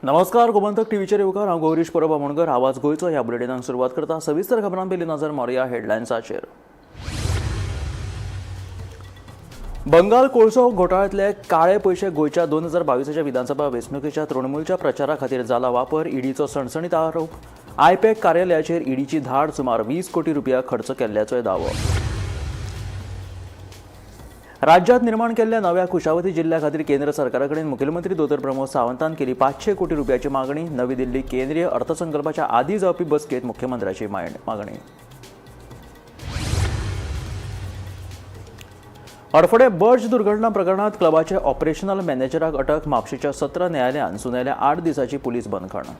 नमस्कार, गोमंतक टीव्हीचेर येवकार. हांव गौरीश परब आमोणकर. आवाज गोंयचो ह्या बुलेटिनाक सुरवात करता. सविस्तर खबरां पयलीं नजर मारुया हेडलायन्साचेर. बंगाल कोळसो घोटाळ्यांतले काळे पयशे गोंयच्या 2022च्या विधानसभा वेंचणुकेच्या तृणमूलच्या प्रचारा खातीर जाला वापर, ईडीचो सणसणीत आरोप. आयपॅक कार्यालयाचेर ईडीची धाड, सुमार 20 कोटी रुपया खर्च केल्ल्याचोय दावो. राज्यात निर्माण केल्ल्या नव्या कुशावती जिल्ल्या खातीर केंद्र सरकारा कडेन मुखेलमंत्री दोतोर प्रमोद सावंतान केली 500 कोटी रुपयाची मागणी. नवी दिल्ली केंद्रीय अर्थसंकल्पाच्या आदी जावपी बसकेत मुख्यमंत्र्याची मागणी. हडफडें बर्च दुर्घटना प्रकरणात क्लबाचे ऑपरेशनल मॅनेजराक अटक. म्हापशेच्या सत्र न्यायालयान सुनायल्या 8 दिसाची पुलीस बंदखण.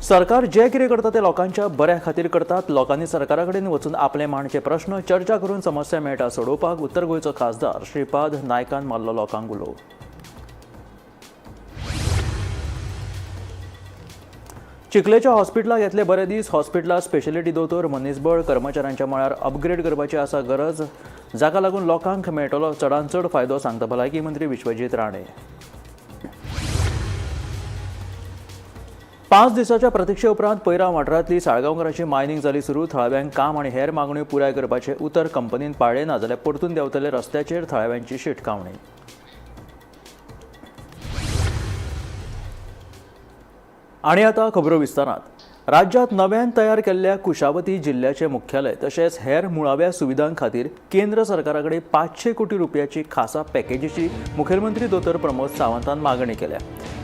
सरकार जे कितें करता ते लोकांच्या बऱ्या खातीर करतात. लोकांनी सरकारा कडेन वचून आपले मांडचे प्रश्न, चर्चा करून समस्या मेळटा सोडोवपाक. उत्तर गोंयचो खासदार श्रीपाद नायकान मारलो लोकांक उलो. चिखलेच्या हॉस्पिटलाक येतले बरे दीस. हॉस्पिटलात स्पेशलिटी दोतोर, मनीसबळ, कर्मचाऱ्यांच्या मळार अपग्रेड करपाची आसा गरज, जाका लागून लोकांक मेळटलो चडांत चड फायदो, सांगता भलायकी मंत्री विश्वजीत राणे. 5 दिसाच्या प्रतिक्षे उपरांत पैरा वाठारांतली साळगांवकाराची मायनिंग जाली सुरू. थळाव्यांक काम आनी हेर मागण्यो पुराय करपाचें उतर कंपनीन पाळ्ळें ना जाल्यार परतून देंवतले रस्त्याचेर, थळाव्यांची शिटकावणी. आनी आतां खबरो विस्तारात. राज्यांत नव्यान तयार केल्ल्या कुशावती जिल्ल्याचें मुख्यालय तशेंच हेर मुळाव्या सुविधां खातीर केंद्र सरकारा कडेन 500 कोटी रुपयाची खासा पॅकेजीची मुखेलमंत्री दोतोर प्रमोद सावंतान मागणी केल्या.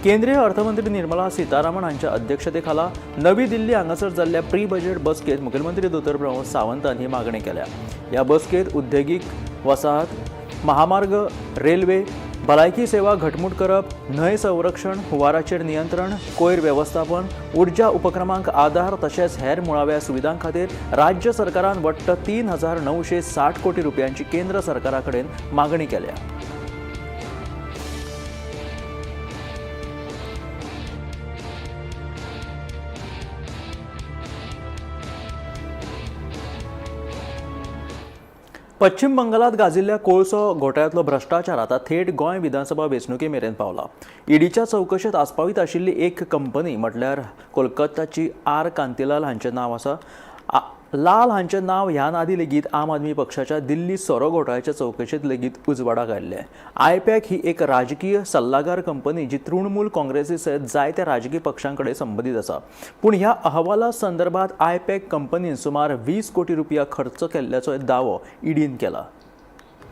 केंद्रीय अर्थमंत्री निर्मला सीतारामन हांच्या अध्यक्षतेखाला नवी दिल्ली हांगासर जाल्ल्या प्री बजेट बसकेत मुखेलमंत्री दोतोर प्रमोद सावंतान ही मागणी केल्या. ह्या बसकेत उद्देगीक वसाहत, महामार्ग, रेल्वे, भलायकी सेवा घटमूट करप, न्हंय संरक्षण, हुंवाराचेर नियंत्रण, कोयर वेवस्थापन, उर्जा उपक्रमांक आदार तशेंच हेर मुळाव्या सुविधां खातीर राज्य सरकारान वट्ट 3960 कोटी रुपयांची केंद्र सरकारा कडेन मागणी केल्या. पश्चिम बंगालात गाजिल्ल्या कोळसो घोटाळ्यांतलो भ्रश्टाचार आतां थेट गोंय विधानसभा वेंचणुके मेरेन पावला. ईडीच्या चवकशेंत आस्पावीत आशिल्ली एक कंपनी म्हटल्यार कोलकाताची आर कांतीलाल हांचें नांव आसा. लाल हांचें नांव ह्यान आदीं लेगीत आम आदमी पक्षाच्या दिल्ली सोरो घोटाळ्याच्या चवकशेंत लेगीत उजवाडाक आयिल्लें. आयपॅक ही एक राजकीय सल्लागार कंपनी जी तृणमूल काँग्रेसी सयत जायत्या राजकीय पक्षां कडेन संबंदीत आसा. पूण ह्या अहवाला संदर्भात आयपॅक कंपनीन सुमार 20 कोटी रुपया खर्च केल्ल्याचो दावो ईडीन केला.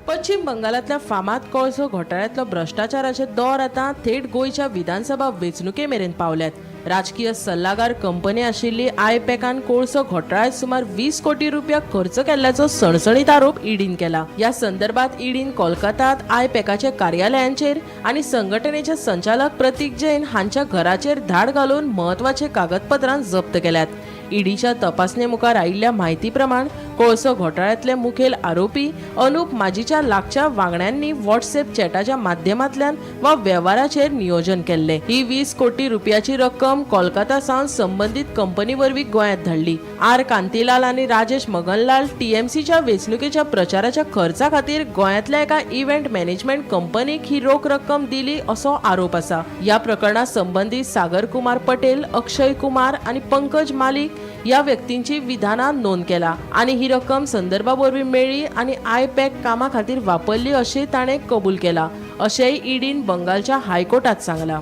पश्चिम बंगालातल्या फामाद कोळसो घोटाळ्यांतलो भ्रश्टाचाराचे दौर आतां थेट गोंयच्या विधानसभा वेंचणुके मेरेन पावल्यात. राजकीय सल्लागार कंपनी आशिल्ली आयपॅकान कोळसो घोटाळ्यात सुमार 20 कोटी रुपया खर्च केल्ल्याचो सणसणीत आरोप ईडीन केला. ह्या संदर्भात ईडीन कोलकातात आयपॅकाच्या कार्यालयांचेर आनी संघटनेचे संचालक प्रतीक जैन हांच्या घराचेर धाड घालून म्हत्वाचे कागदपत्रां जप्त केल्यात. ईडीच्या तपासणे मुखार आयिल्ल्या म्हायती प्रमाण कोळसो घोटाळ्यांतले मुखेल आरोपी अनुप माजीच्या लागच्या वांगड्यांनी व्हॉट्सएप चॅटाच्या माध्यमांतल्यान वा वेव्हाराचेर नियोजन केल्लें. ही 20 कोटी रुपयाची रक्कम कोलकाता सावन संबंदीत कंपनी वरवीं गोंयांत धाडली. आर कांतीलाल आनी राजेश मगनलाल टीएमसीच्या वेंचणुकेच्या प्रचाराच्या खर्चा खातीर गोंयांतल्या एका इव्हेंट मॅनेजमेंट कंपनीक ही रोख रक्कम दिली असो आरोप आसा. ह्या प्रकरणा संबंदीत सागर कुमार पटेल, अक्षय कुमार आनी पंकज मालिक ह्या व्यक्तींची विधानां नोंद केला आनी ही रक्कम संदर्भा वरवीं मेळ्ळी आनी आयपॅक कामा खातीर वापरली अशें ताणें कबूल केला, अशेंय ईडीन बंगालच्या हायकोर्टात सांगलां.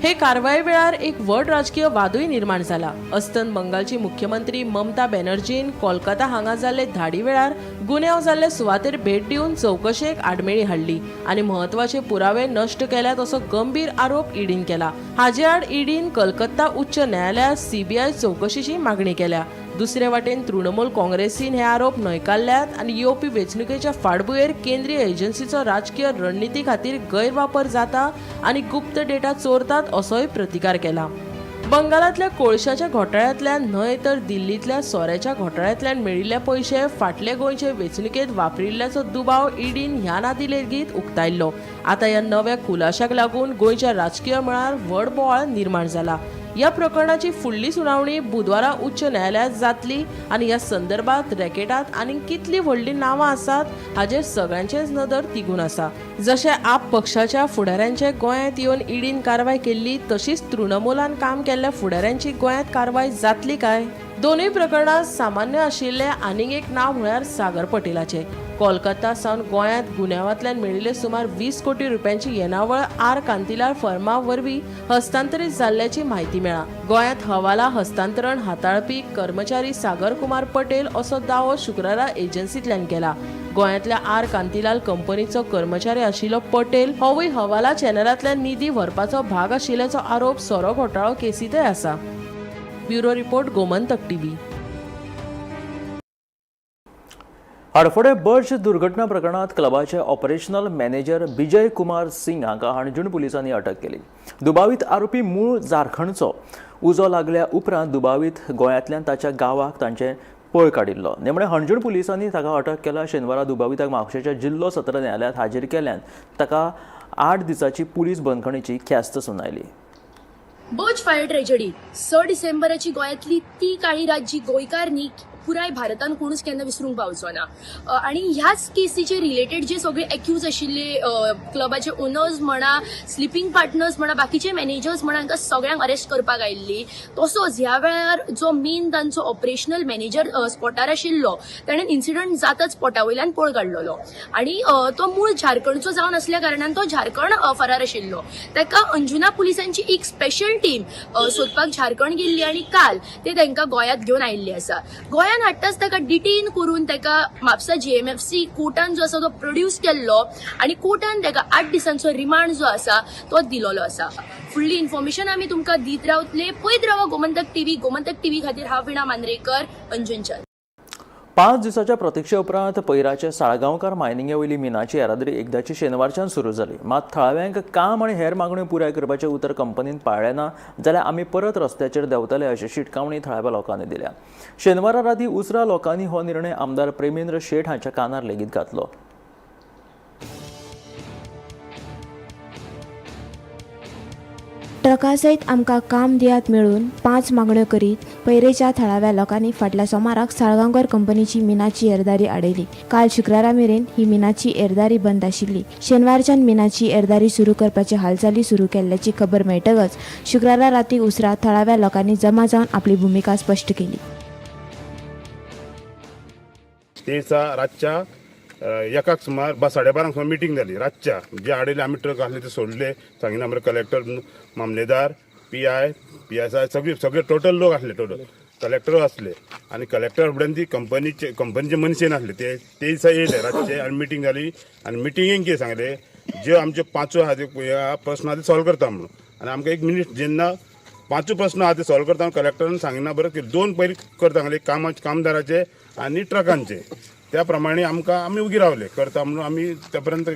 हे कारवाये वेळार एक व्हड राजकीय वादूय निर्माण जाला. अस्तंत बंगालची मुख्यमंत्री ममता बॅनर्जीन कोलकाता हांगा जाल्ले धाडी वेळार गुन्यांव जाल्ले सुवातेर भेट दिवन चवकशेक आडमेळी हाडली आनी म्हत्वाचे पुरावे नश्ट केल्यात असो गंभीर आरोप ईडीन केला. हाजे आड ईडीन कलकत्ता उच्च न्यायालयात सीबीआय चवकशेची मागणी केल्या. दुसरे वाटेन तृणमूल काँग्रेसीन हे आरोप न्हयकारल्यात आनी येवपी वेंचणुकेच्या फाटभुंयेर केंद्रीय एजन्सीचो राजकीय रणनिती खातीर गैरवापर जाता आनी गुप्त डेटा चोरतात असोय प्रतिकार केला. बंगालांतल्या कोळशाच्या घोटाळ्यांतल्यान न्हय तर दिल्लींतल्या सोऱ्याच्या घोटाळ्यांतल्यान मेळिल्ले पयशे फाटले गोंयचे वेंचणुकेंत वापरिल्ल्याचो दुबाव ईडीन ह्या नादी लेगीत उक्तायल्लो. आतां ह्या नव्या खुलाशाक लागून गोंयच्या राजकीय मळार व्हड बोवाळ निर्माण जाला. ह्या प्रकरणाची फुडली सुनावणी बुधवारा उच्च न्यायालयात जातली आनी ह्या संदर्भात रॅकेटात आनीक कितली व्हडली नांवां आसात हाजेर सगळ्यांचेच नदर तिगून आसा. जशें आप पक्षाच्या फुडाऱ्यांचे गोंयांत येवन ईडीन कारवाय केल्ली तशीच तृणमूलान काम केल्ल्या फुडाऱ्यांची गोंयांत कारवाय जातली काय? दोनूय प्रकरणात सामान्य आशिल्लें आनीक एक नांव म्हळ्यार सागर पटेलाचें. कोलकाता सावन गोंयांत गुन्यांवांतल्यान मेळिल्ले सुमार 20 कोटी रुपयांची येणावळ आर कांतीलाल फर्मा वरवीं हस्तांतरीत जाल्ल्याची म्हायती मेळ्ळा. गोंयांत हवाला हस्तांतरण हाताळपी कर्मचारी सागर कुमार पटेल असो दावो शुक्रारा एजन्सींतल्यान केला. गोंयांतल्या आर कांतीलाल कंपनीचो कर्मचारी आशिल्लो पटेल होवूय हवाला चॅनलांतल्यान निधी व्हरपाचो भाग आशिल्ल्याचो आरोप सोरो घोटाळो केसींतय आसा. Bureau report, Gomantak TV. Hadfade बस दुर्घटना प्रकरणात क्लबाचे ऑपरेशनल मॅनेजर बिजय कुमार सिंग हांकां हणजूण पुलिसांनी अटक केली. दुबावीत आरोपी मूळ झारखंडचो. उजो लागल्या उपरांत दुबावीत गोंयांतल्यान ताच्या गांवाक तांचे पळ काडिल्लो. निमणें हणजूण पुलिसांनी ताका अटक केला. शेनवारा दुबाविताक म्हापशेच्या जिल्लो सत्र न्यायालयांत हाजीर केल्यान ताका 8 दिसांची पुलीस बंदखणीची ख्यास्त सुनायली. बर्च फायर ट्रेजडी 6 डिसेंबराची गोंयांतली ती काळी रात जी गोंयकार न्ही पुराय भारतान कोणूच केन्ना विसरूंक पावचो ना. आनी ह्याच केसीचे रिलेटेड जे सगळे एक्यूज आशिल्ले क्लबाचे ओनर्स म्हणा, स्लिपींग पार्टनर्स म्हणा, बाकीचे मॅनेजर्स म्हणा, हांकां सगळ्यांक अरेस्ट करपाक आयिल्ली. तसोच ह्या वेळार जो मेन तांचो ऑपरेशनल मॅनेजर स्पॉटार आशिल्लो ताणें इन्सिडंट जाताच स्पॉटा वयल्यान पळ काडलेलो आनी तो मूळ झारखंडचो जावन आसल्या कारणान तो झारखंड फरार आशिल्लो. ताका अंजुना पुलिसांची एक स्पेशल टीम सोदपाक झारखंड गेल्ली आनी काल ते तांकां गोंयांत घेवन आयिल्ले आसा. गोंयांत हाडटाच ताका डिटेन करून ताका म्हापसा जीएमएफसी कोर्टान जो आसा तो प्रोड्यूस केल्लो आनी कोर्टान ताका 8 दिसांचो रिमांड जो आसा तो दिलोलो आसा. फुडली इन्फॉर्मेशन आमी तुमकां दीत रावतले. पळयत रावा गोमंतक टीव्ही. गोमंतक टीव्ही खातीर हांव विणा मांद्रेकर, अंजुनच्यान. 5 दिसाच्या प्रतिक्षे उपरांत पैराचे साळगांवकार मायनिंगे वयली मिनाची येरादारी एकदाची शेनवारच्यान सुरू जाली. मात थळाव्यांक काम आनी हेर मागण्यो पुराय करपाचें उतर कंपनीन पाळ्ळें ना जाल्यार आमी परत रस्त्याचेर देंवतले अशी शिटकावणी थळाव्या लोकांनी दिल्या. शेनवारा राती उसरा लोकांनी हो निर्णय आमदार प्रेमेंद्र शेट हांच्या कानार लेगीत घातलो. ट्रकासयत आमकां काम दियात मेळून 5 मागण्यो करीत पैरेच्या थळाव्या लोकांनी फाटल्या सोमाराक साळगांवकर कंपनीची मिनाची येरादारी आडयली. काल शुक्रारा मेरेन ही मिनाची येरादारी बंद आशिल्ली. शेनवारच्यान मिनाची येरादारी सुरू करपाची हालचाली सुरू केल्ल्याची खबर मेळटकच शुक्रारा राती उसरा थळाव्या लोकांनी जमा जावन आपली भुमिका स्पश्ट केली. ते दिसा रातच्या एकाक सुमार 12:30 सुमार मिटींग जाली. रातच्या जे आडयले आमी ट्रक आसले ते सोडले. सांगिना आमकां कलेक्टर, मामलेदार, पीआय, पीएसआय सगळे सगळे टोटल लोक आसले, टोटल कलेक्टर आसले आनी कलेक्टर फुड्यान ती कंपनीचे मनीस येनासले. ते ते दिसा येयले रातचे आनी मिटींग जाली आनी मिटिंगेन कितें सांगलें, जे आमचे पांचो आहा ते प्रस्न आहा ते सॉल्व करता म्हणून. आनी आमकां एक मिनीट जेन्ना पांचू प्रस्न आहा ते सॉल्व करता कलेक्टरान सांगिना बरें की 2 पयलीं करता सांगले कामदाराचे आनी ट्रकांचे. त्या प्रमाणे आमकां आमी उगी रावले करता म्हणून. आमी त्या पर्यंत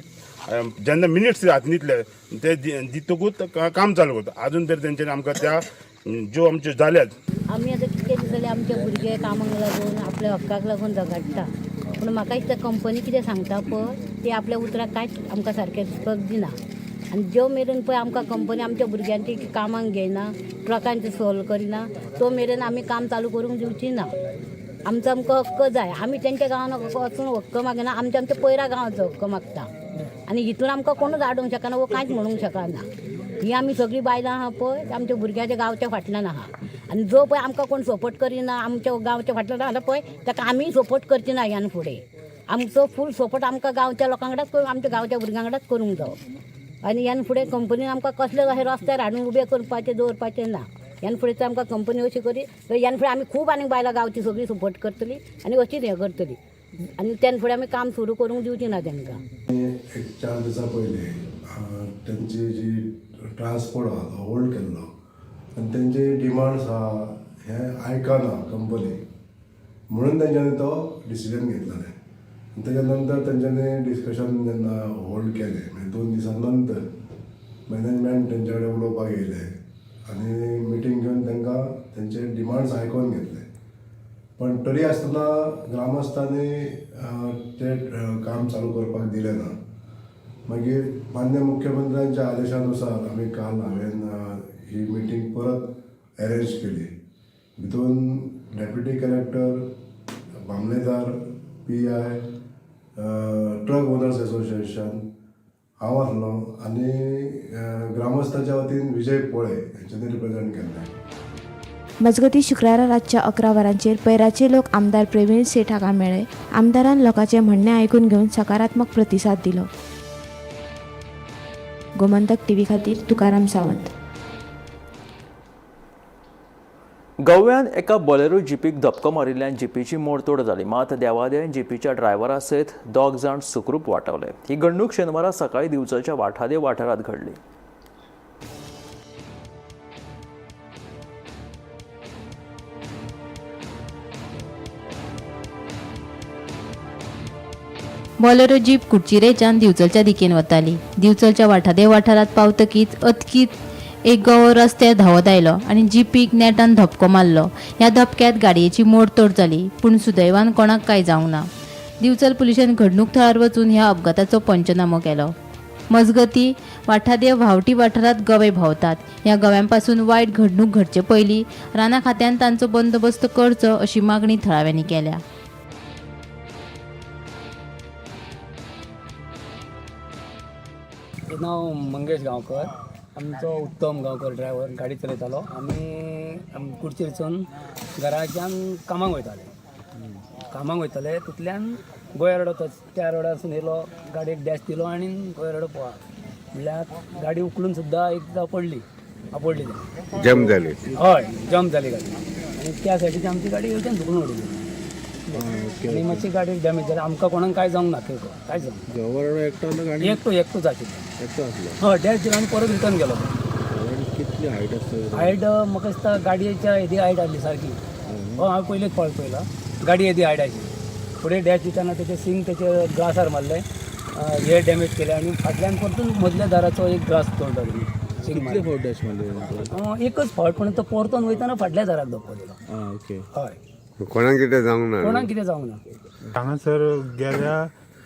जेन्ना मिनिट्स हातीन दितले ते दितकूच काम चालू करता. आजून तरी तेंच्यांनी आमकां त्या ज्यो आमच्यो जाल्यात. आमी आतां कितले दीस जाले आमचे भुरगे कामाक लागून आपल्या हक्काक लागून झगडटा, पूण म्हाका दिसता कंपनी कितें सांगता पळय ते आपल्या उतराक कांयच आमकां सारकें रिस्पेक्ट दिना. आनी ज्यो मेरेन पळय आमकां कंपनी आमच्या भुरग्यांची कामाक घेयना, ट्रकांचे सोल्व करिना, तो मेरेन आमी काम चालू करूंक दिवची ना. आमचो आमकां हक्क जाय. आमी तेंच्या गांवान वचून हक्क मागना, आमच्या आमच्या पयरा गांवाचो हक्क मागता. आनी हितून आमकां कोणूच आडोवंक शकना वो कांयच म्हणूंक शकना. ही आमी सगळीं बायलां आहा पळय आमच्या भुरग्याच्या गांवच्या फाटल्यान आहा. आनी जो पळय आमकां कोण सपोर्ट करिना आमच्या गांवच्या फाटल्यान आहा पळय ताका आमी सपोर्ट करची ना. ह्यान फुडें आमचो फूल सपोर्ट आमकां गांवच्या लोकां वांगडाच, आमच्या गांवच्या भुरग्यां वांगडाच करूंक जावो. आनी ह्यान फुडें कंपनीन आमकां कसले अशें रस्त्यार हाडून उबे करपाचें दवरपाचें ना. ह्यान फुडें तर आमकां कंपनी अशी करी ह्यान फुडें आमी खूब आनी बायलां गांवची सगळीं सपोर्ट करतली आनी अशीच हें करतली. आनी त्यान फुडें आमी काम सुरू करूंक दिवची ना तांकां. एक 4 दिसां पयलीं तेंची जी ट्रान्सपोर्ट आहा तो होल्ड केल्लो आनी तेंचे डिमांड्स आहा हे आयकना कंपनी म्हणून तेंच्यांनी तो डिसिजन घेतलेलें. आनी तेच्या नंतर तेंच्यांनी डिस्कशन जेन्ना होल्ड केलें म्हणजे 2 दिसां नंतर मॅनेजमेंट तेंच्या कडेन उलोवपाक येयलें आनी मिटींग घेवन तांकां तेंचे डिमांड्स आयकोन घेतले. पण तरी आसतना ग्रामस्थांनी ते काम चालू करपाक दिलें ना. मागीर मान्य मुख्यमंत्र्यांच्या आदेशानुसार आमी काल हांवें ही मिटींग परत अरेंज केली. भितून डेप्युटी कलेक्टर, मामलेदार, PI, truck owners association, हांव आसलो आनी ग्रामस्थाच्या वतीन विजय पोळे हेंच्यांनी रिप्रेजेंट केल्लें. मजगतीं, शुक्रारा रातच्या 11 वरांचेर पैराचे लोक आमदार प्रवीण सेठ हांगा मेळ्ळे. आमदारान लोकांचें म्हणणें आयकून घेवन सकारात्मक प्रतिसाद दिलो. गोमंतक टीव्ही खातीर तुकाराम सावंत. गोव्यान एका बोलेरो जिपीक धपको मारिल्ल्यान जिपीची मोडतोड जाली. मात देवादयेन जिपीच्या ड्रायव्हरा सयत दोग जाण सुखरूप वाटावले. ही घडणूक शेनवारा सकाळी दिवचलच्या वाठादेव वाठारांत घडली. बॉलेरो जीप कुडचिरेच्यान दिवचलच्या दिकेन वताली. दिवचलच्या वाठादेव वाठारांत पावतकीच अचकीत एक गवो रस्त्यार धांवत आयलो आनी जिपीक नेटान धपको मारलो. ह्या धपक्यांत गाडयेची मोडतोड जाली, पूण सुदैवान कोणाक कांय जावंक ना. दिवचल पुलिशेन घडणूक थळार वचून ह्या अपघाताचो पंचनामो केलो. मजगती, वाठादेव व्हांवटी वाठारांत गवे भोंवतात. ह्या गव्यांपासून वायट घडणूक घडचे पयलीं राना खात्यान तांचो बंदोबस्त करचो अशी मागणी थळाव्यांनी केल्या. नांव मंगेश गांवकर. आमचो उत्तम गांवकर ड्रायव्हर गाडी चलयतालो. आमी कुडचेरसून घराच्यान कामाक वयताले. कामाक वयताले तितल्यान गोंया रोडो त्या रोडारसून येयलो, गाडयेक डॅश दिलो आनी गोंया रोडो पळा म्हणल्यार गाडी उखलून सुद्दां एकदां पडली, आपडली. जम जाली? हय, जम्प जाली गाडी आनी त्या सायडीची आमची गाडी वयल्यान धुकलून उडयली आनी मातशी गाडी डॅमेज जाली. आमकां कोणाक कांय जावंक ना, कांय जावंक ड्रायव्हर एकटो आसलो गाडी? एकटो, एकटोच आशिल्लो. एकटो आसलो? हय, डॅश दिलो आनी परत रिटर्न गेलो. आनी कितली हायट आसता? हायट म्हाका दिसता गाडयेच्या येदी हायट आसली सारकी. हय, हांवें पयलींच फावट पळयला, गाडी येदी हायट आशिल्ली. फुडें डॅश दितना तेचे सिंग तेचे ग्लासार मारले, हे डॅमेज केले आनी फाटल्यान परतून मदल्या दाराचो एक ग्लास तोडलो तेणी, सिंग. कितले फावट डॅश मारले? एकच फावट, पण तो परतून वयतना फाटल्या दाराक धपको दिलो. आं, ओके. हय. कोणाक कितें जावंक ना? कोणाक कितें जावंक ना. हांगासर गेल्या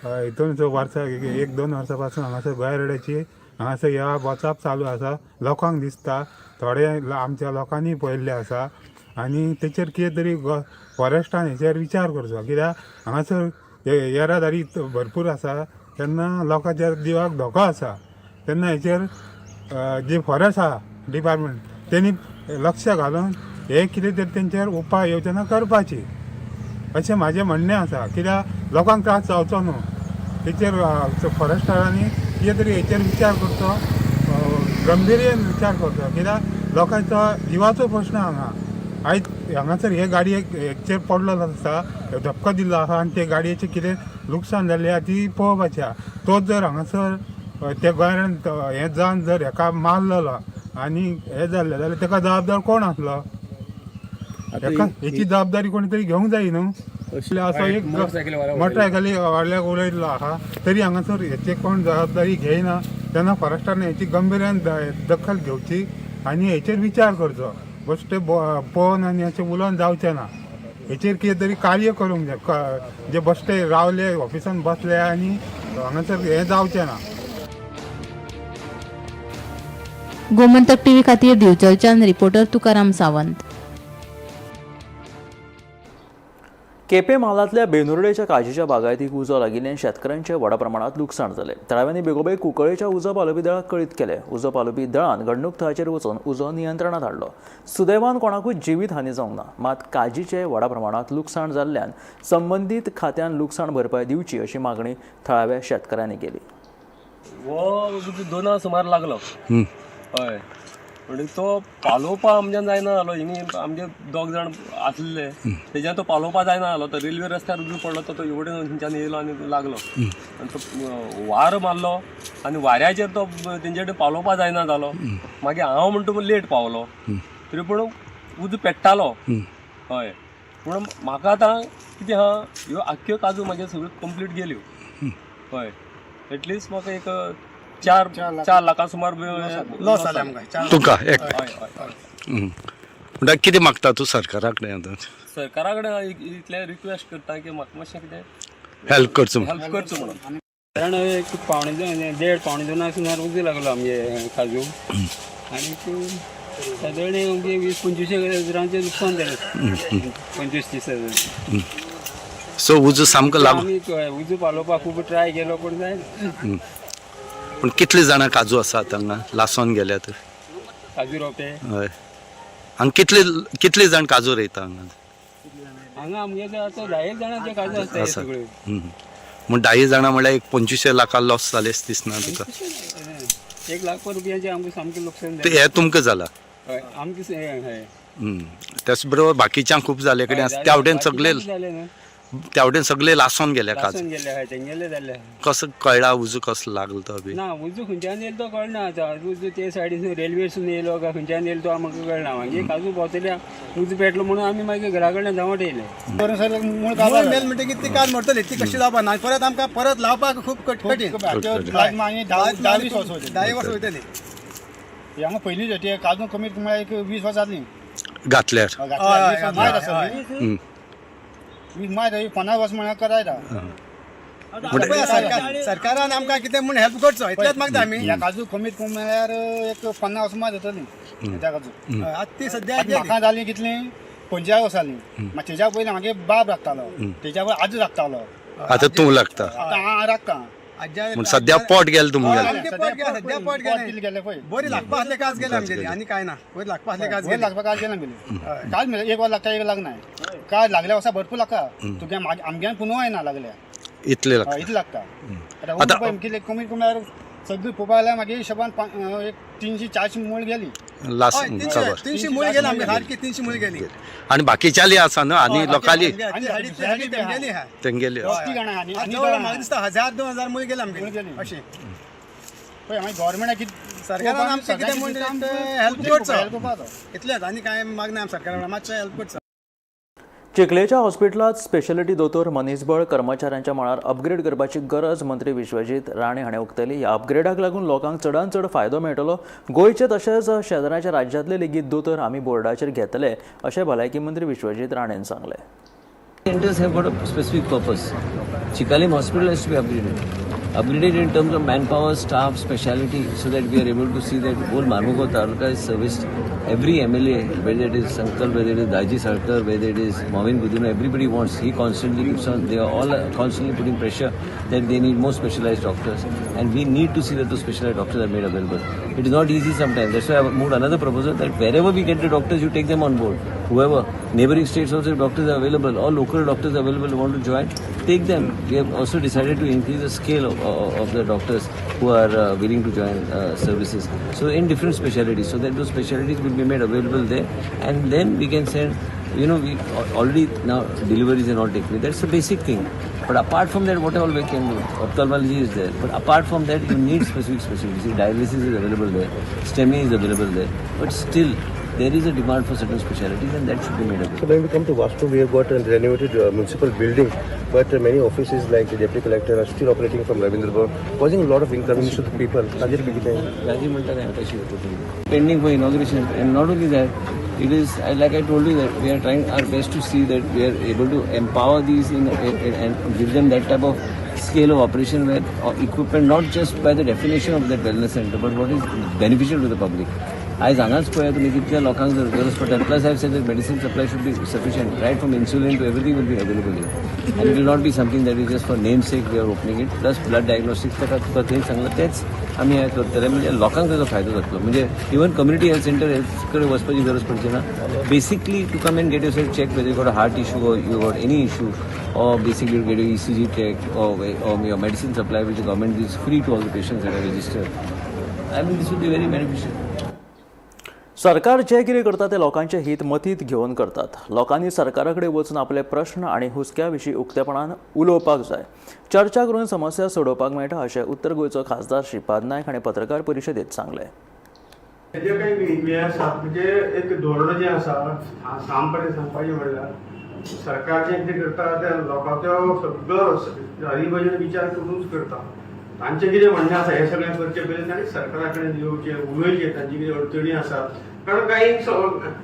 हितून वर्सा, एक दोन वर्सां पासून हांगासर गोंय रोडाची हांगासर ह्या वचप चालू आसा. लोकांक दिसता, थोडे आमच्या लोकांनी पळयल्लें आसा आनी तेचेर कितें तरी फॉरेस्टान हेचेर विचार करचो, कित्याक हांगासर येरादारी भरपूर आसा, तेन्ना लोकांच्या जिवाक धोको आसा. तेन्ना हेचेर जे फॉरेस्ट आहा डिपार्टमेंट, तेणी लक्ष घालून हे कितें तरी तेंचेर उपाय योजना करपाची अशें म्हाजें म्हणणें आसा, कित्याक लोकांक त्रास जावचो न्हू. तेचेर फॉरेस्टरांनी कितें तरी हेचेर विचार करचो, गंभीर्येन विचार करचो, कित्याक लोकांचो जिवाचो प्रश्न हांगा. आयज हांगासर हे गाडयेक हेचेर पडलेलो आसा, धपको दिल्लो आसा आनी ते गाडयेचें कितें लुकसाण जाल्लें आहा ती पळोवपाची आहा. तोच जर हांगासर त्या गोंयान हें जावन जर हेका मारलेलो आनी हें जाल्लें जाल्यार तेका जबाबदार कोण आसलो? हेका हेची जबाबदारी कोणी तरी घेवंक जाय न्हू. असो एक मोटरसायकली वाडल्याक उडयल्लो आहा, तरी हांगासर हेची कोण जबाबदारी घेयना. तेन्ना फॉरेस्टान हेची गंभीर्यान दखल घेवची आनी हेचेर विचार करचो. बेश्टे पळोवन आनी अशें उलोवन जावचें ना. हेचेर कितें तरी कार्य करूंक जाय. जे बश्टे रावले ऑफिसान बसले आनी हांगासर हें जावचें ना. गोमंतक टीव्ही खातीर दिवचलच्यान रिपोर्टर तुकाराम सावंत. केपें म्हालांतल्या बेनुर्डेच्या काजीच्या बागायतीक उजो लागिल्ल्यान शेतकारांचें व्हडा प्रमाणांत लुकसाण जालें. थळाव्यांनी बेगोबेग कुंकळेच्या उजो पालोवपी दळाक कळीत केलें. उजो पालोवपी दळान घडणूक थळाचेर वचून उजो नियंत्रणांत हाडलो. सुदैवान कोणाकूच जिवीत हानी जावंक ना, मात काजीचें व्हडा प्रमाणांत लुकसाण जाल्ल्यान संबंदीत खात्यान लुकसाण भरपाय दिवची अशी मागणी थळाव्या शेतकारांनी केली. हो 2 सुमार लागलो. हय, म्हणजे तो पालोवपा आमच्यान जायना जालो. हिंगा आमचे दोग जाण आसले, तेज्यान तो पालोवपा जायना जालो. तो रेल्वे रस्त्यार उजो पडलो, तो एवढे थंयच्यान येयलो आनी लागलो आनी तो वारो मारलो आनी वाऱ्याचेर तो तेंचे कडेन पालोवपा जायना जालो. मागीर हांव म्हणटा लेट पावलो, तरी पूण उजो पेट्टालो. हय, पूण म्हाका आतां कितें आहा, ह्यो आख्ख्यो काजू म्हाज्यो सगळ्यो कंप्लीट गेल्यो. हय, एटलिस्ट म्हाका एक 4 लाखां सुमार लॉस जाले आमकां. तुका एक म्हणटा कितें मागता तूं सरकारा कडेन आतां? सरकारा कडेन इतलें रिक्वेस्ट करता की म्हाका मातशें कितें हेल्प करचो, हेल्प करचो म्हणून. कारण एक 1.75 1.5 1.75 सुमार उजो लागलो आमगे काजू आनी सादारण आमगे 20-25 हजारांचें नुकसान जालें, 25-30 हजार. सो उजो सामको लागून आमी उजो पालोवपाक खूब ट्राय केलो पूण जायना. पूण कितले जाणां काजू आसात हांगा लासोन गेल्यात? काजू रोपे? हय, हांगा कितले कितले जाण काजू रोयता हांगा? हांगा आमगे आतां 10 एक जाणांचे काजू आसता हे आसा. सगळे. म्हण 10 जाणां म्हळ्यार एक 25 लाखां लॉस जालेच दिसना तुका? 1 लाख रुपयांचे आमकां सामकें लुकसाण ते जालें. हे तुमकां जाला? हय, आमकां हय. त्याच बरोबर बाकीच्यांक खूब जाले कडेन आसा. त्या वटेन सगळे जालें न्हू. त्या वटेन सगळे लासोन गेल्या काजू. लासून गेले, हय, तेंगेले जाल्ले. कसो कळ्ळा उजो कसो लागलो तो बी? ना, उजो खंयच्यान येयलो तो कळना आतां. उजो ते सायडीसून रेल्वेसून येयलो काय खंयच्यान येयलो तो आमकां कळना. मागीर काजू भोंवतले उजो पेटलो म्हणून आमी मागीर घरा कडल्यान धांवट येयले. मूळ मेल म्हणटकीर ती काल मरतली, ती कशी जावपा ना. परत आमकां परत लावपाक खूब कठीण. मागीर 10-20 वर्सां वयतली. 10 वर्सां वयतली. हांगा पयलीं ते काजू कमीत म्हळ्यार एक 20 वर्सां जातली. घातल्यार? घातल्यार 20 वर्सां मायज आसतली. 20 मायज 50 वर्सां म्हळ्यार करायता. पळय, सरकारान आमकां कितें म्हूण हेल्प करचो इतलेंच मागता आमी. ह्या काजू कमीत कमी म्हळ्यार एक 50 वर्सां मायज जातली त्या काजू. आतां ती सद्या आतां म्हाका जाली कितली, 45 वर्सां जाली. मागीर तेज्या पयलीं म्हागे बाब राखतालो, तेज्या पयलीं आजो राखतालो. आतां तूं लागता? आतां हांव राखता. म्हण सद्या पोट गेलें तुमगेलें. आमचें पोट गेलें, सद्या पोट गेलें. गेलें पळय. बरी लागपा आसले काज गेले आमगेली, आनी कांय ना. बरी लागपा आसले काज वयर गेली. लागपा काज गेलें आमगेली. काज मेळ्ळें, एक वर लागता, एक लागना. काज लागल्या वर्सा भरपूर लागता तुगे. आमग्यान पुनव येना लागल्या. इतले लागता? इतलें लागता. आतां पळय कितले, कमीत कमी म्हळ्यार सगळी पळोवपा जाल्यार मागीर हिशोबान एक 300-400 मूळ गेली. लास हय, खबर. 300 मूळ गेली आमगे, सारकी 300 मूळ गेली. आनी बाकीच्याली आसा न्हू आनी लोकांली? आनी सायडीक तेंगेली आहा. तेंगेली आसा. तीग जाणां आनी आनी जवळ म्हाका दिसता 1000-2000 मूळ गेले आमगे अशें. पळय मागीर गव्हर्मेंटाक कितें सरकारान आमचें कितें म्हूण हेल्प करचो इतलेंच, आनी कांय मागना आमी सरकारा, मातशें हेल्प करचो. चिखलेच्या हॉस्पिटलांत स्पेशलिटी दोतोर, मनीसबळ, कर्मचाऱ्यांच्या मळार अपग्रेड करपाची गरज मंत्री विश्वजीत राणे हाणें उक्तायली. ह्या अपग्रेडाक लागून लोकांक चडांत चड फायदो मेळटलो. गोंयचे तशेंच शेजाराच्या राज्यांतले लेगीत दोतोर आमी बोर्डाचेर घेतले अशें भलायकी मंत्री विश्वजीत राणेन सांगलें. Centers have got a specific purpose. Chicalim Hospital has to be upgraded. Upgraded in terms of manpower, staff, speciality, so that we are able to see that whole Marmugao Taluka is serviced. Every MLA, whether it is Sankalp, whether it is Daji Salkar, whether it is Mauvin Godinho, everybody wants. He constantly keeps on, they are all constantly putting pressure that they need more specialized doctors. And we need to see that those specialized doctors are made available. It is not easy sometimes. That's why I have moved another proposal that wherever we get the doctors, you take them on board. Whoever, neighboring states also, if doctors are available or local doctors available who want to join, take them. We have also decided to increase the scale of the doctors who are willing to join services. So in different specialties, so that those specialties will be made available there, and then we can send. We already now deliveries and all take place. That's the basic thing. But apart from that, what all we can do? Ophthalmology is there. But apart from that, you need specific specialties. See, dialysis is available there, STEMI is available there. But still, there is a demand for certain specialties, and that should be made available. So when we come to Vasco, we have got a renovated municipal building, but many offices like the deputy collector are still operating from Ravindra Bhavan, causing a lot of inconvenience to the people. ताजेर बी कितें? राजी म्हणटा काय कशी होतो, pending for inauguration. And not only that, it is like I told you that we are trying our best to see that we are able to empower these in and give them that type of scale of operation where equipment, not just by the definition of that wellness center, but what is beneficial to the public. आयज हांगाच पळया तुमी कितल्या लोकांक जर गरज पडटा. Plus I said that medicine supply should be sufficient, right from insulin to everything will be available here, and it will not be something that is just for name sake we are opening it. Plus blood diagnostics, ताका तुका थंय सांगलां तेच आमी हें करतले, म्हणजे लोकांक ताजो फायदो जातलो. म्हणजे इवन कम्युनिटी हेल्थ सेंटर कडेन वचपाची गरज पडची ना. Basically to come and get yourself check whether you got a heart issue or you got any issue, or basically to get your ECG check or your medicine supply, which the government gives free to all the patients that are registered. I mean, this will be very beneficial. सरकार जे कितें करता ते लोकांचे हित मतींत घेवन करतात. लोकांनी सरकारा कडेन वचून आपले प्रश्न आनी हुस्क्या विशीं उक्तेपणान उलोवपाक जाय. चर्चा करून समस्या सोडोवपाक मेळटा अशें उत्तर गोंयचो खासदार श्रीपाद नायक हांणी पत्रकार परिशदेंत सांगलें. जे काही हे आसा, म्हणजे एक धोरण जें आसा, सामपणे सांगपाचें म्हणल्यार सरकार जें कितें करता तें लोकांचो सगळो हरी विचार करूनच करता. तांचें कितें म्हणणें आसा हें सगळें करचे पयलीं तांणी सरकारा कडेन येवचें, उलोवचें, तांची कितें अडचणी आसात. कारण काही काय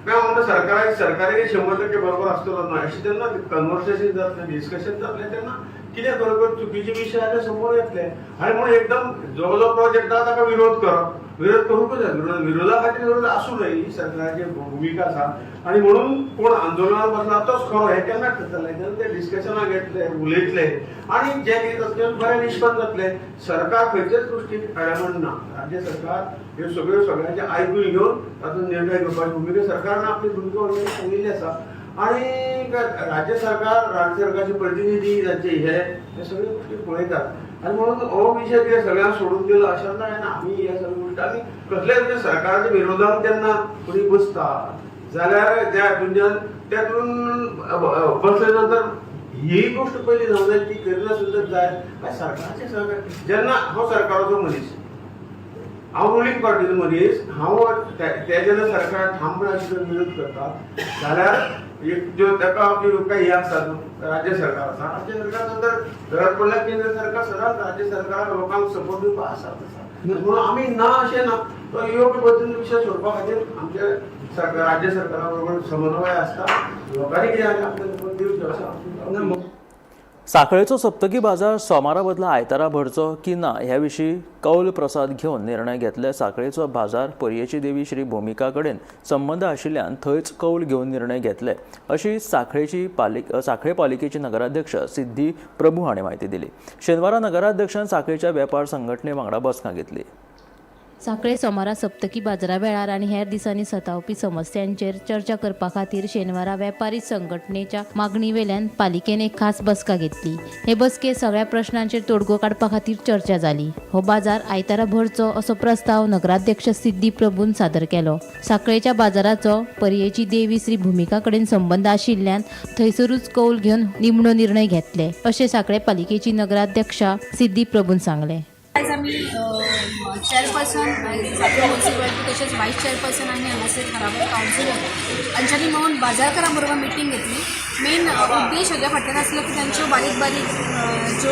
म्हणटा, सरकाराक सरकारी 100% बरोबर आसतलो ना अशें. जेन्ना कन्वर्सेशन जातलें, डिस्कशन जातलें, तेन्ना कितें बरोबर चुकीचे विशय आतां समोर येतले आनी म्हणून एकदम जो जो प्रोजेक्ट आहा ताका विरोध करप, विरोध करूंकच जाय. विरोधा खातीर विरोध आसूं नये ही सरकाराची भुमिका आसा. आनी म्हणून कोण आंदोलनाक बसला तोच खरो हें केन्ना ठरतलें. जेन्ना ते डिस्कशनाक येतले, उलयतले आनी जें कितें जातलें बरें निश्पन्न जातलें. सरकार खंयचेच गोश्टीक अडामण ना. राज्य सरकार ह्यो सगळ्यो सगळ्यांचे आयकून घेवन तातूंत निर्णय घेवपाची भुमिका सरकारान आपली भुमिका ऑलरेडी सांगिल्ली आसा. आनी राज्य सरकार, राज्य सरकारचे प्रतिनिधी, तांचे हे सगळे गोश्टी पळयतात. आनी म्हणून हो विशय कितें सगळ्यांक सोडून दिलो अशें ना. आमी ह्या सगळ्यो गोश्टी आमी कसल्याय म्हणजे सरकाराच्या विरोधान जेन्ना कोणी बसता जाल्यार त्या हातूंतल्यान त्यातून बसले नंतर ही गोश्ट पयली जावंक जाय, ती करिनासली जाय. सरकाराचे सहकार जेन्ना हांव सरकाराचो मनीस, हांव रुलींग पार्टीचो मनीस, हांव ते जेन्ना सरकार ठामपणान विरोध करता जाल्यार एक ज्यो ताका आपली काही हे आसा न्हू, राज्य सरकार आसा, राज्य सरकार नंतर गरज पडल्यार केंद्र सरकार सदांच राज्य सरकाराक लोकांक सपोर्ट दिवपाक आसा. म्हणून आमी ना अशें ना, तो योग्य पद्दतीन विशय सोडपा खातीर आमचे सरकार राज्य सरकारा बरोबर समन्वय आसता. लोकांनी कितें आपलें सपोर्ट दिवचें अशें. साखळेचो सप्तकी बाजार सोमारा बदला आयतारा भरचो की ना ह्या विशीं कौल प्रसाद घेवन निर्णय घेतले. साखळेचो बाजार पर्येची देवी श्री भूमिका कडेन संबंद आशिल्ल्यान थंयच कौल घेवन निर्णय घेतले अशी साखळे पालिकेची नगराध्यक्ष सिद्धी प्रभू हांणी म्हायती दिली. शेनवारा नगराध्यक्षान साखळेच्या वेपार संघटने वांगडा बसका घेतली. साखळे सोमारा सप्तकी बाजारा वेळार आनी हेर दिसांनी सतावपी समस्यांचेर चर्चा करपा खातीर शेनवारा वेपारी संघटनेच्या मागणी वेल्यान पालिकेन एक खास बसका घेतली. हे बसकेत सगळ्या प्रश्नांचेर तोडगो काडपा खातीर चर्चा जाली. हो बाजार आयतारा भरचो असो प्रस्ताव नगराध्यक्ष सिद्धी प्रभून सादर केलो. साखळेच्या बाजाराचो पर्येची देवी श्री भूमिका कडेन संबंद आशिल्ल्यान थंयसरूच कौल घेवन निमणो निर्णय घेतले अशें साखळे पालिकेची नगराध्यक्षा सिद्धी प्रभून सांगलें. आयज आमी चेअरपर्सन साखळे म्युन्सिपालिटी तशेंच वायस चेअरपर्सन आनी हांगासर थळावे कावन्सिलर हांच्यांनी मेळून बाजारकारां बरोबर मिटींग घेतली. मेन उद्देश हाज्या फाटल्यान आसलो की तांच्यो बारीक बारीक ज्यो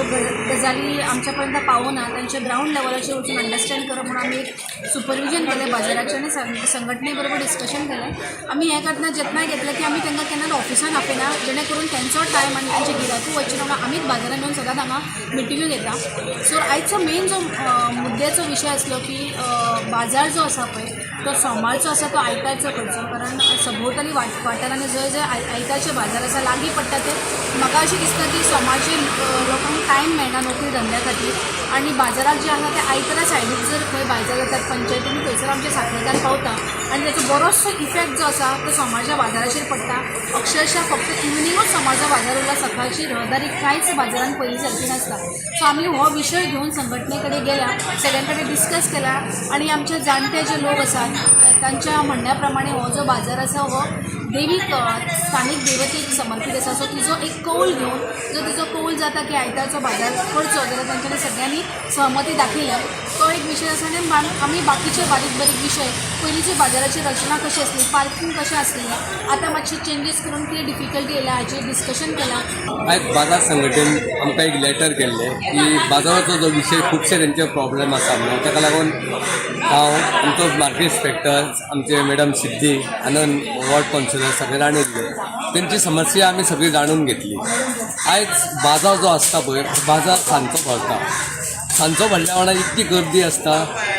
गजाली आमच्या पर्यंत पावना तांच्या ग्रावंड लेवलाचेर वचून अंडरस्टँड करप म्हणून आमी एक सुपरविजन केलें बाजाराचें आनी संघटने बरोबर डिस्कशन केलें. आमी हें करतना जतनाय घेतलें की आमी तांकां केन्नाच ऑफिसान आपयना, जेणे करून तांचो टायम आनी तांचे गिरायकूय वचचें ना म्हणून आमीच बाजारान येवन सदांच हांगा मिटिंग्यो घेता. सो आयचो मेन जो मुद्द्याचो विशय आसलो की बाजार जो आसा पळय तो सोमारचो आसा तो आयतारचो करचो, कारण सभोवताली वाठारांनी जंय जंय आयतारचे बाजार आसा लागीं पडटा ते म्हाका अशें दिसता की सोमारचे लोकांक टायम मेळना नोकरी धंद्या खातीर आनी बाजाराक जे आसा ते आयतारा सायडीक जर खंय बाजार जातात पंचायतीनी थंयसर आमचे साखळेकार पावता आनी ताचो बरोचसो इफेक्ट जो आसा तो सोमारच्या बाजाराचेर पडटा. अक्षरशः फक्त इवनिंगूच सोमारचो बाजार उरला, सकाळची रहदारी कांयच बाजारान पयलीं सारकी नासता. सो आमी हो विशय घेवन संघटने कडेन गेल्या, सगळ्यां कडेन डिस्कस केला आनी आमचे जाणटे जे लोक आसात तांच्या म्हणण्या प्रमाणे हो जो बाजार आसा हो देवीक स्थानीक देवतेक समर्पीत आसा. सो तिजो एक कौल घेवन जर तिजो कौल जाता की आयतारचो बाजार करचो जाल्यार तांच्यांनी सगळ्यांनी सहमती दाखयल्या. तो एक विशय आसा. आनी आमी बाकीचे बारीक बारीक विशय पयलींची बाजाराची रचना कशी आसली, पार्कींग कशें आसलें, आतां मातशे चेंजीस करून कितें डिफिकल्टी येयल्या हाचेर डिस्कशन केलां. आयज बाजार संघटनेन आमकां एक लेटर केल्लें की बाजाराचो जो विशय खुबशे तेंचे प्रॉब्लेम आसा म्हणून ताका लागून हांव आमचो मार्केट इन्स्पेक्टर आमचे मॅडम सिद्धी आनंद वॉर्ड कावन्सिलर सगळे जाणून दिले तेंची समस्या आमी सगळी जाणून घेतली. आयज बाजार जो आसता पळय बाजार सांजचो भरता, सांजचो भरल्या वांगडा इतकी गर्दी आसता,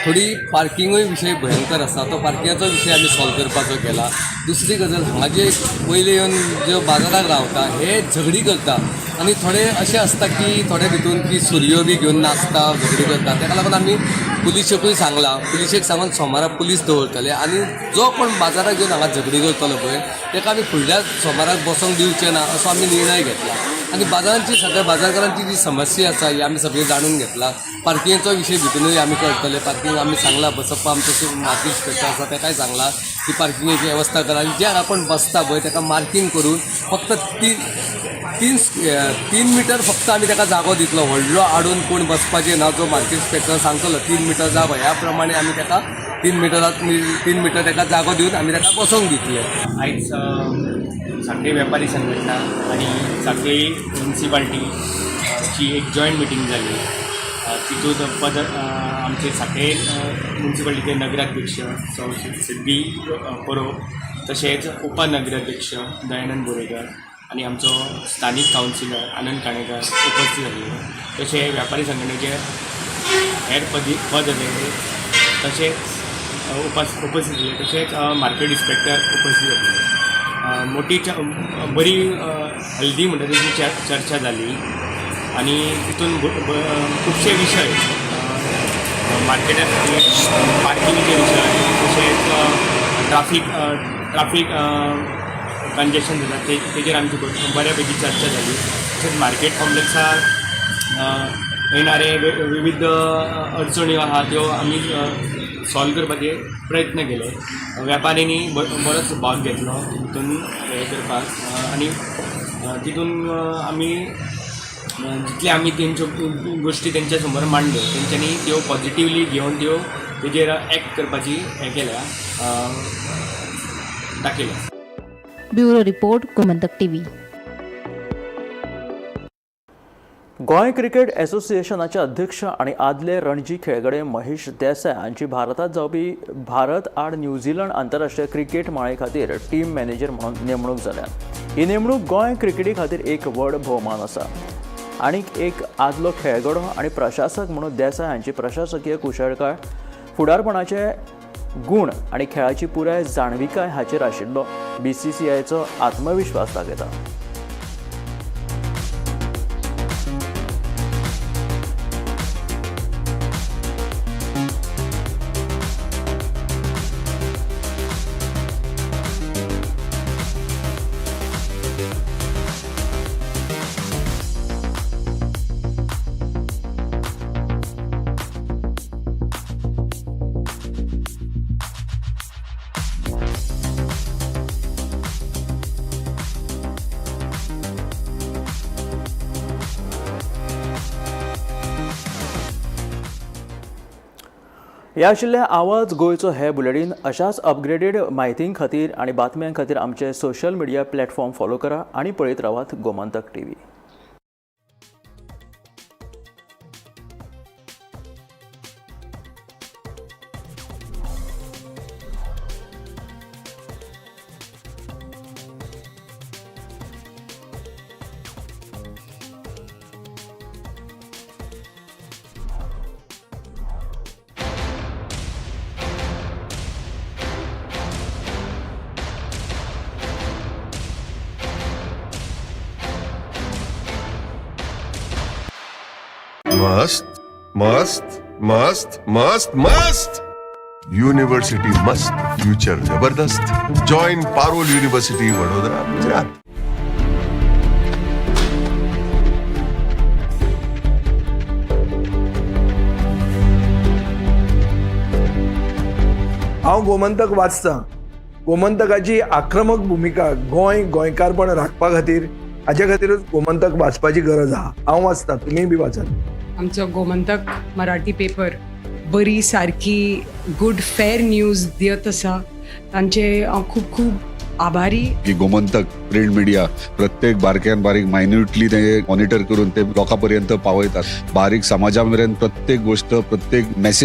थोडी पार्किंगूय विशय भयंकर आसा, तो पार्किंगाचो विशय आमी सॉल्व करपाचो केला. दुसरी गजाल हांगा जे पयले येवन जे बाजाराक रावता हे झगडी करता आनी थोडे अशें आसता की थोडे भितून की सुरयो बी घेवन नाचता, झगडी करता. ताका लागून आमी पुलिशेकूय सांगलां, पुलिशेक सांगून सोमारा पुलीस दवरतले आनी जो कोण बाजाराक येवन हांगा झगडी करतलो पळय ताका आमी फुडल्या सोमाराक बसोंक दिवचे ना असो आमी निर्णय घेतला. आनी बाजारांची सगळ्या बाजारकारांची जी समस्या आसा ही आमी सगळी जाणून घेतला. पार्किंगेचो विशय भितूनय आमी करतले. पार्किंग आमी सांगलां, बसप्पा आमचो मार्केट इन्स्पेक्टर आसा ताकाय सांगलां की पार्किंगेची वेवस्था करा आनी जे हांगा कोण बसता पळय ताका मार्कींग करून फक्त 3 मिटर फक्त आमी ताका जागो दितलो, व्हडलो हाडून कोण बसपाचें ना. जो मार्केट इन्स्पेक्टर सांगतलो 3 मिटर जागो ह्या प्रमाणे आमी ताका 3 मिटर ताका जागो दिवन आमी ताका बसोंक दितले. आयज साखळी वेपारी संघटना आनी साखळी म्युन्सिपाल्टीची एक जॉयंट मिटींग जाली. तितूंत पद आमचे साखळे म्युन्सिपाल्टीचे नगराध्यक्ष सौ सिद्धी परोब, तशेंच उपनगराध्यक्ष दयानंद बोरेकर, आनी आमचो स्थानीक कावन्सिलर आनंद काणेकर उपस्थित आसले. तशें व्यापारी संघटनेचे हेर पद अधिकारी तशेंच उपस्थित आसले. तशेंच मार्केट इन्स्पेक्टर उपस्थित आसले. मोटी बरी हेल्दी म्हणटा तशी चर्चा जाली आनी तितून खुबशे विशय, मार्केटात पार्किंगचे विशय, तशेंच ट्राफीक कंजेशन जाता तेजेर आमची बऱ्या पैकी चर्चा जाली. तशेंच मार्केट कॉम्प्लेक्सार येणारे विविध अडचण्यो आहा त्यो आमी सॉल्व करपाचे प्रयत्न केले. व्यापाऱ्यांनी बरोच भाग घेतलो हितून हें करपाक आनी तितून आमी जितले आमी तेंच्यो गोश्टी तेंच्या समोर मांडल्यो, तेंच्यांनी त्यो पॉजिटिवली घेवन त्यो तेजेर एक्ट करपाची हें केल्या, दाखयल्या. Bureau report, Gomantak TV. Goa cricket असोसिएशनाचे अध्यक्ष आनी आदले रणजी खेळगडे महेश देसाय हांची भारतात जावपी भारत आड न्यूझीलंड आंतरराष्ट्रीय क्रिकेट माळे खातीर टीम मॅनेजर म्हणून नेमणूक जाल्या. ही नेमणूक गोंय क्रिकेटी खातीर एक व्हड भोवमान आसा. आनीक एक आदलो खेळगडो आनी प्रशासक म्हणून देसाय हांची प्रशासकीय कुशळकाय, फुडारपणाचे गुण आनी खेळाची पुराय जाणविकाय हाचेर आशिल्लो बीसीसीआयचो आत्मविश्वास दाखयता. ह्या आशिल्ल्या आवाज गोंयचो हे बुलेटीन. अशाच अपग्रेडेड म्हायतीं खातीर आनी बातम्यां खातीर आमचे सोशल मिडिया प्लॅटफॉर्म फॉलो करा आनी पळयत रावात गोमंतक टीव्ही. मस्त मस्त मस्त मस्त मस्त यूनिवर्सिटी मस्त, फ्यूचर जबरदस्त. Join Parul university, Vadodara, Gujarat. हांव गोमंतक वाचतां. गोमंतकाची आक्रमक भुमिका गोंय गोंयकारपण राखपा खातीर, हाजे खातीरूच गोमंतक वाचपाची गरज आहा. हांव वाचतां, तुमीय बी वाचात. आमचो गोमंतक मराठी पेपर बरी सारकी गुड फेर न्यूज दियत आसा, तांचे हांव खूब खूब आभारी. की गोमंतक प्रिंट मिडिया प्रत्येक बारक्यान बारीक मायन्युटली ते मॉनिटर करून ते लोकां पर्यंत पावयतात. बारीक समाजा मेरेन प्रत्येक गोष्ट, प्रत्येक मेसेज.